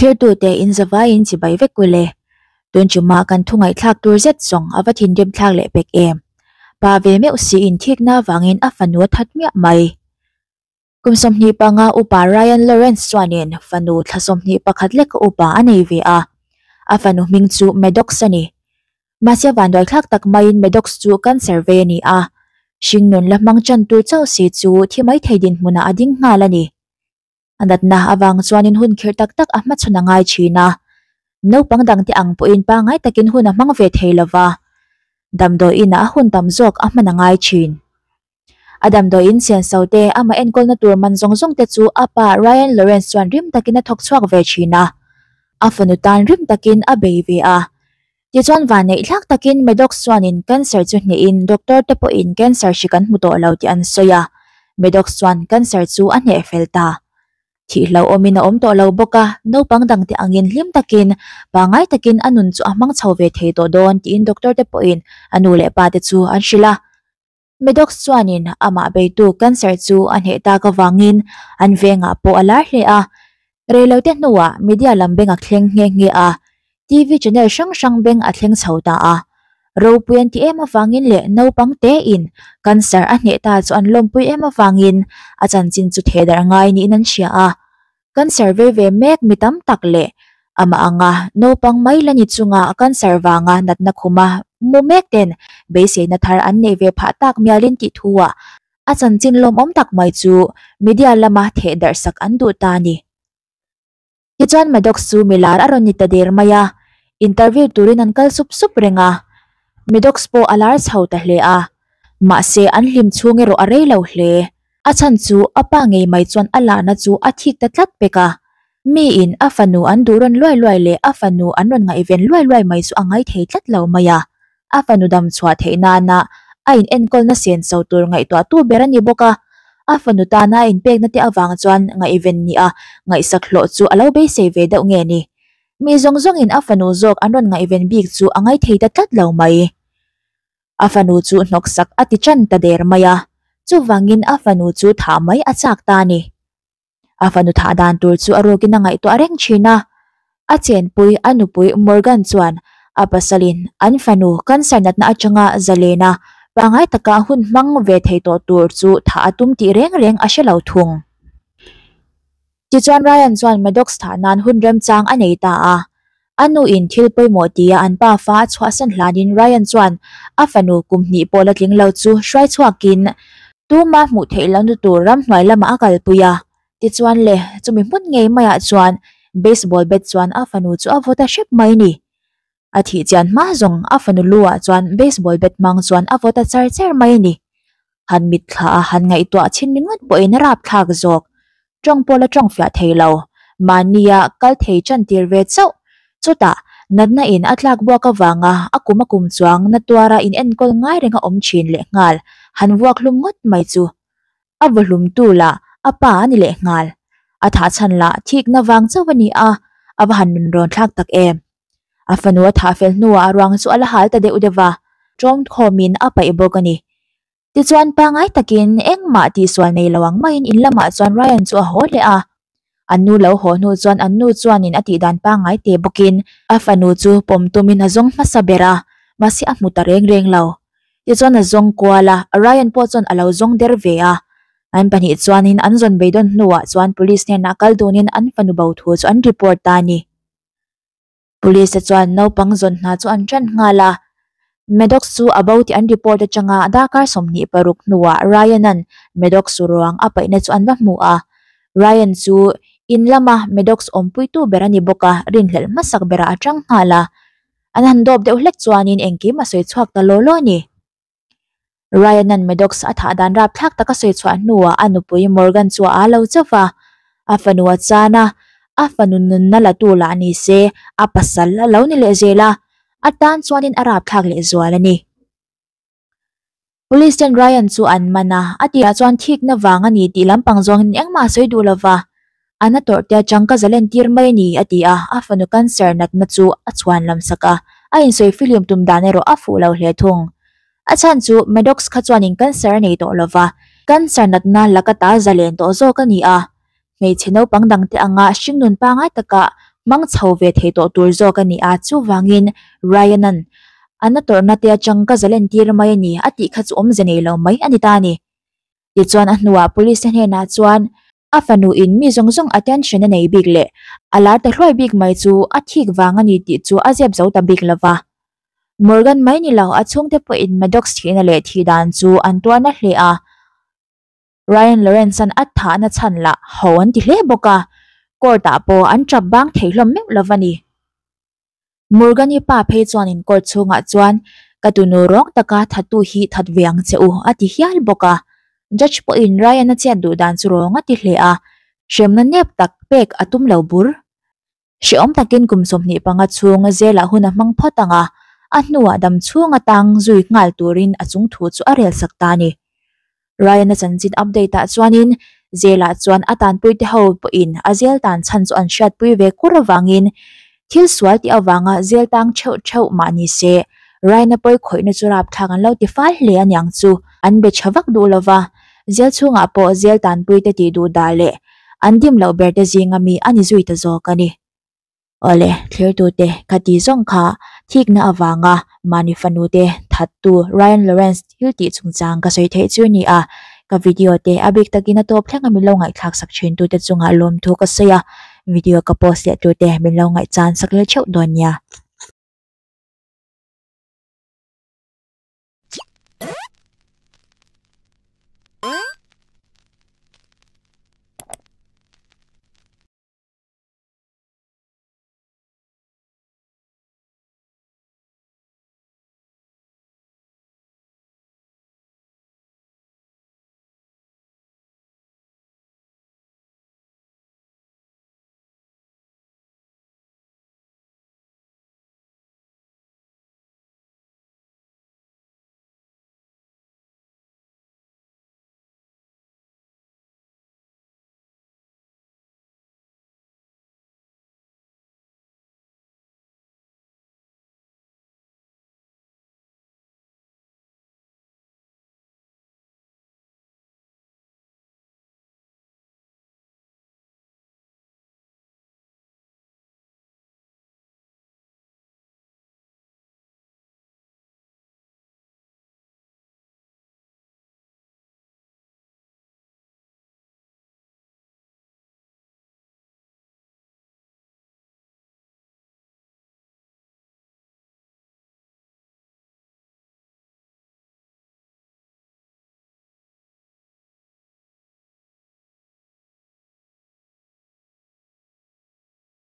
Thlirtute in zavaiin chibai vek ule. Tun chuma kan thu ngaihthlak tur zet zawng a va thinrim thlak leh pek em. Pa ve meuh siin thikna vangin a fanu a that miah mai. Kum 25 upa Ryan Lawrence chuanin fanu thla 21 leka upa a nei ve a. A fanu hming chu Maddox a ni. Mahse vanduai thlak tak maiin Maddox chu cancer ve a ni a. Hringnun la hmang chan tur chauh si chu thi mai thei dinhmunah a ding nghal a ni. A natna avang chuanin hun khirh tak tak a hmachhawn a ngai thin a. Naupang dangte ang pawhin pangngai takin hun a hmang ve thei lova, damdawiinah a hun tam zawk a hman a ngai thin. A damdawiin senso te, amah enkawlna tur man zawng zawng te chu a pa Ryan Lawrence chuan rim takin a thawk chhuak ve thin a. A fanu tan rim takin a bei ve a. Tichuan vanneih thlak takin Maddox chuanin cancer chu hnehin doctor te pawhin cancer hri kan hmu tawh lo tih an sawi a, Maddox chuan cancer chu a hneh fel ta. Thihloh awmin a awm tawh lo bawk a, naupang dangte angin hlim takin, pangngai takin a nun chu a hmang chho ve thei tawh dawn tiin doctor te pawhin a nu leh pa te chu an hrilh a. Maddox chuanin amah beitu cancer chu a hneh tak avangin an vengah pawh a lar hle a. Reilote hnuah media lam beng a thleng nghe nghe a, TV channel hrang hrang beng a thleng chho ta a. Ropui an ti em avangin leh naupang tein cancer a hneh ta chu an lawmpui em avangin a chanchin chu thehdarh ngai niin an hria a. Cancer vei ve mek mi tam tak leh amah anga naupang mai la ni chunga cancer vanga natna khuma mu mek ten beiseina thar an neih ve phah tak mialin tih thuah a chanchin lawmawm tak mai chu media lama thehdarh sak an duh ta a ni. Tichuan Maddox chu milar a rawn ni ta der mai a, interview turin an kal sup sup reng a. Maddox pawh a lar chho ta hle a, mahse an hlim chhung erawh a rei lo hle. A chhan chu a pa ngei mai chuan a larna chu a thik ta tlat pek a. Miin a fanu an duh rawn luai luai leh a fanu an rawn ngaihven luai luai mai chu a ngai thei tlat lo mai a. A fanu dam chhuah theih nana a in enkawlna sen so tur ngaihtuahtu ber a ni bawk a. A fanu tana a inpekna te avang chuan ngaihven ni a ngaihsak hlawh chu a lo beisei ve deuh nge ni. Mi zawng zawngin a fanu zawk an rawn ngaihven bik chu a ngaithei ta tlat lo mai. A fanu chu hnawksak a ti tan ta der mai a, chuvangin a fanu chu thah mai a chak ta a ni. A fanu thah dan tur chu a rukin a ngaihtuah reng thin a. A chenpui a nupui Morgan chuan a pasalin an fanu cancer natna atanga zalena pangngai taka hun hmang ve thei tawh tur chu thah a tum tih reng reng a hre lo thung. Tichuan Ryan chuan Maddox thah nan hun remchang a nei ta a. A nu in thil pawimawh tia an pa fa a chhuahsan hlanin Ryan chuan a fanu kum hnih pawh la tling lo chu hruai chhuakin tuma hmuh theih lohna tur ramhnuai lamah a kalpui a. Tichuan le, chumi hmun ngei maiah chuan baseball bat chuan a fanu chu a vaw ta hrep mai ni. A thih chian hma zawng a fanu lu ah chuan baseball bat hmang chuan a vaw ta char char mai a ni. Han mitthla a han ngaihtuah chhin ringawt pawhin a rapthlak zawk. Tawng pawh la tawng fiah thei lo. Mahnia kal thei chan tir ve chauh. Chutah, natna in a tlak buak avanga a kum a kum chuang na tuara in enkawl ngai reng a awm thin lehnghal han vuak hlum ngawt mai chu. A vaw hlumtu lah a pa a ni lehnghal. A thah chhan lah thikna vang chauh a ni a, a va han nun rawn thlak tak em. A fanu a thah fel hnuah a ruang chu a la hal ta deuh deuh va, ṭawm khawmin a paih bawk a ni. Tichuan pangngai takin engmah tihsual nei lo ang maiin in lamah chuan Ryan chu a haw leh a. An nu lo haw hnu chuan an nu chuanin a tihdan pangngai te bawkin a fanu chu pawm tumin a zawng hmasa ber a, mahse a hmu ta reng reng lo. Tichuan a zawng kual a, Ryan pawh chuan a lo zawng der ve a. An pahnih chuanin an zawn beidawn hnuah chuan police hnenah kal dunin an fanu bo thu chu an report ta a ni. Police te chuan naupang zawn hna chu an ṭan nghal a, Maddox chu a bo tih an report aṭanga darkar 26 hnuah Ryan-a'n Maddox ruang a paihna chu an va hmu a. Ryan chu in lama Maddox awmpuitu ber a ni bawk a, rinhlelh hmasak berah a ṭang nghal a. An han dawp deuh hlek chuanin engkim a sawi chhuak ta law law a ni. Ryan-a'n Maddox a thah dan rapthlak taka sawi chhuah hnuah a nupui Morgan chu a aa lo chauh va, a fanu a chan a, a fanu nunna la tu lah ni se a pasal a lo ni leh zel a, a tan chuanin a rapthlak leh zual a ni. Police ten Ryan chu an man a, a tirah chuan thikna vang a ni tih lampang zawngin engmah a sawi duh lo va, a na tawrh te atang ka zalen tir mai a ni a ti a, a fanu cancer natna chu a chhuan lam sak a, a insawi fihlim tum dan erawh a fuh lo hle thung. A chhan chu Maddox kha chuanin cancer a nei tawh lo va, cancer natna laka ta zalen tawh zawk a ni a, hmeichhe naupang dangte anga hringnun pangngai taka hmang chho ve thei tawh tur zawk a ni a, chuvangin Ryan-a'n a na tawrhna te atang ka zalen tir mai a ni a tih kha chu awmze nei lo mai a ni ta a ni. Tichuan a hnuah police te hnenah chuan a fanu in mi zawng zawng attention a nei bik leh a lar ta hluai bik mai chu a thik vang a ni tih chu a zep zo ta bik lo va. Morgan mai ni lo a chhungte pawhin Maddox thihna leh thih dan chu an tuar na hle a. Ryan Lawrence-a'n a thahna chhan lah ho an ti hle bawk a, court-ah pawh an tap bang thei hlawm meuh lo va ni. Morgan-i pa phei chuanin court chhungah chuan, Ka tunu rawng taka thattu hi that ve ang che u, a ti hial bawk a. Judge pawhin Ryan-a chiat duh dan chu rawng a ti hle a, hremna nep tak pek a tum lo bur. Hrehawm takin kum 25 chhung zelah hun a hmang phawt ang a, a hnuah dam chhung atang zui nghal turin a chung thu chu a rel sak ta a ni. Ryan-a chanchin update ah chuanin zelah chuan a tanpuite ho pawhin a zel tan chhan chu an hriatpui ve kur avangin thil sual tih avanga zel tang theuh theuh mah ni se Ryan-a pawi khawihna chu rapthlak an lo ti fal hle aniang chu an be tha vak duh lova, zel chhungah pawh zel tanpuite tih duh dah leh An dim loh ber te zinga mi a ni zui ta zawk a ni. Awle, thlirtute ka ti zawng kha thikna avanga mahni fanu te thattu Ryan Lawrence thil tih chungchang ka sawi theih chu ni a, ka video te a bik takin a tawp thleng a min lo ngaihthlak sak thin tute chungah lawmthu ka sawi a, video ka post leh turte min lo ngaihchan sak leh theuh dawn nia.